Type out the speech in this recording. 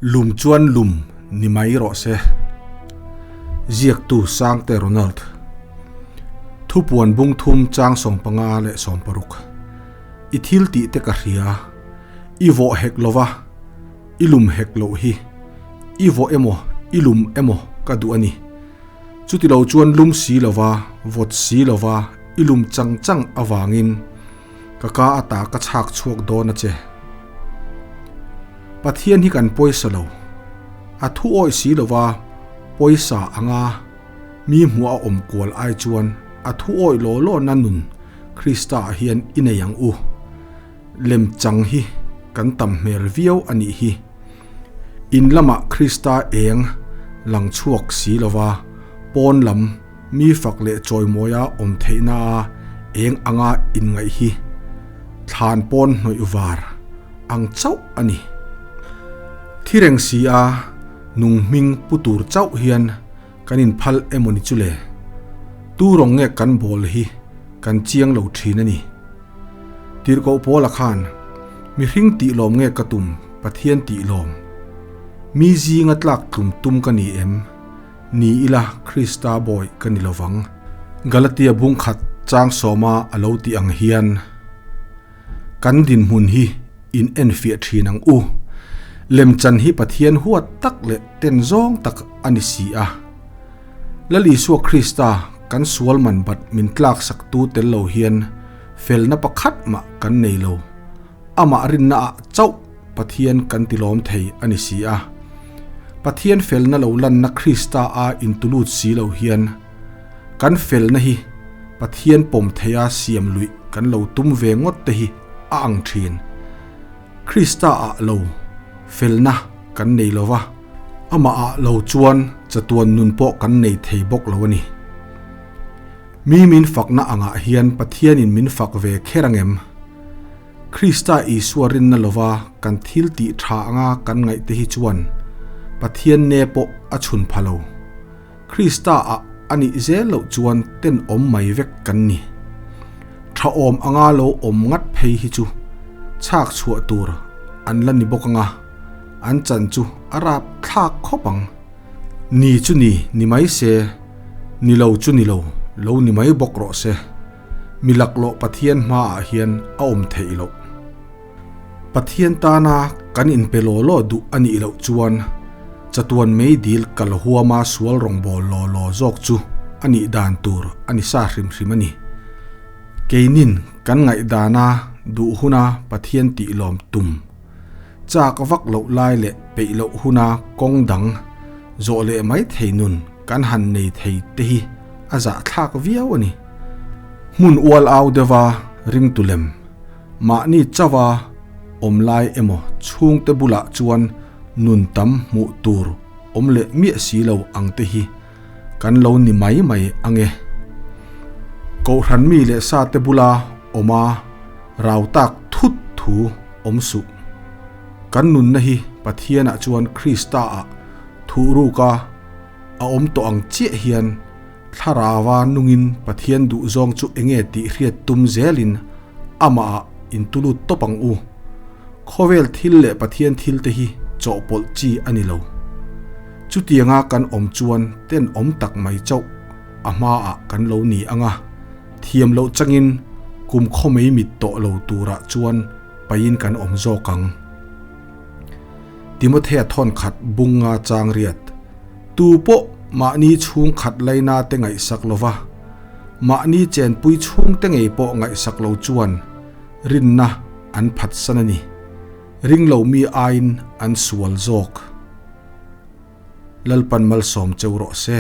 Lum chuan lum ni mai rawh se. Ziaktu Sangte Ronald. Thupuan bung thum chang 15 leh 60. I thil tih te ka hria. I vawh hek lova, i lum hek loh hi. I vawh emaw, i lum emaw ka duh a ni. Chuti lo chuan lum si lova, vawt si lova, i lum chang chang avangin ka ka ata ka chhak chhuak dawn a che. Pathian hi kan pawisa lo. A thu awih si lova pawisa anga mi hmuh a awm kual ai chuan a thu awih law law na nun Krista ah hian i nei ang u. Lem chang hi kan tam hmel viau a nih hi. In lamah Krista eng lang chhuak si lova pawn lam Mi fak leh chawimawia awm theihna a eng anga inngaih hi thlan pawn hnawih var ang chauh a ni. Thi reng si a nung hming pu tur chauh hian kan inphal emaw ni chu le? Tu rawng nge kan bawl hi kan chiang lo thin a ni. Tirhkoh Paula khan, Mihring tih lawm nge ka tum, Pathian tih lawm? Mi zinga tlak tlum tum ka ni em? Ni ila Krista bawi ka ni lovang. Galatia bung khat chang sawma a lo tih ang hian kan dinhmun hi in enfiah thin ang u. Lemchan hi Pathian huat tak leh ten zawng tak a ni si a. Lal Isua Krista kan sual man bat min tlak saktu tel lo hian felna pakhat mah kan nei lo. Amah rinna ah chauh Pathian kan tilawm thei a ni si a. Pathian felna lo lanna Krista a intulut si lo hian kan felna hi Pathian pawm theia siam luih kan lo tum ve ngawt te hi a ang thin. Krista ah lo felna kan nei lo va, amah ah lo chuan chatuan nun pawh kan nei thei bawk lo a ni. Mi min fakna angah hian Pathianin min fak ve kher angem? Krista Isua rinna lova kan thil tih tha anga kan ngaih te hi chuan Pathian ne pawh a chhun pha lo. Krista ah a nih zel loh chuan tenawm mai vek kan ni. Tha awm anga lo awm ngat phei hi chu chhak chhuah tur an la ni bawk anga, an chan chu a rap thlak khawp ang. Ni chu ni ni mai se, ni lo chu ni lo, lo ni mai bawk rawh se. Mi laklawh Pathian hmaah hian a awm theih loh. Pathian tana kan inpe law law duh a nih loh chuan chatuan mei dil kal huama sual rawngbâwl law law zawk chu a nih dan tur a ni sa hrim hrim a ni. Keinin kan ngaihdana duh huna Pathian tih lawm tum chak vak loh lai leh peih loh huna kawng dang zawh leh mai thei nun kan han nei thei te hi a zahthlak viau a ni. Hmun ual au deuha ringtu lem, mahni chauha awm lai emaw chhungte bulah chuan nun tam hmuh tur awm leh miah si lo ang te hi kan lo ni mai mai ang e. Kohhran mi leh sa te bula awma rau tak thut thu awm suh. Kan nunna hi Pathianah chuan Krista-ah thuhruka a awm tawh ang chiah hian Thlarauva nungin Pathian duhzawng chu enge tih hriat tum zelin amahah intulut tawp ang u. Khawvel thil leh Pathian thil te hi chawhpawlh chi a ni lo. Chutianga kan awm chuan tenawm tak mai chauh a hmaah kan lo ni ang a, thiam loh changin kum khawmei mit tawh lo turah chuan paihin kan awm zawk ang. Timothea thawnkhat bunga chang riat. Tu pawh mahni chhung khat laina te ngaihsak lova, mahni chenpui chhungte ngei pawh ngaihsak lo chuan rinna an phatsan a ni. Ring lo mi aiin an sual zawk. Lalpan malsawm cheu rawh se.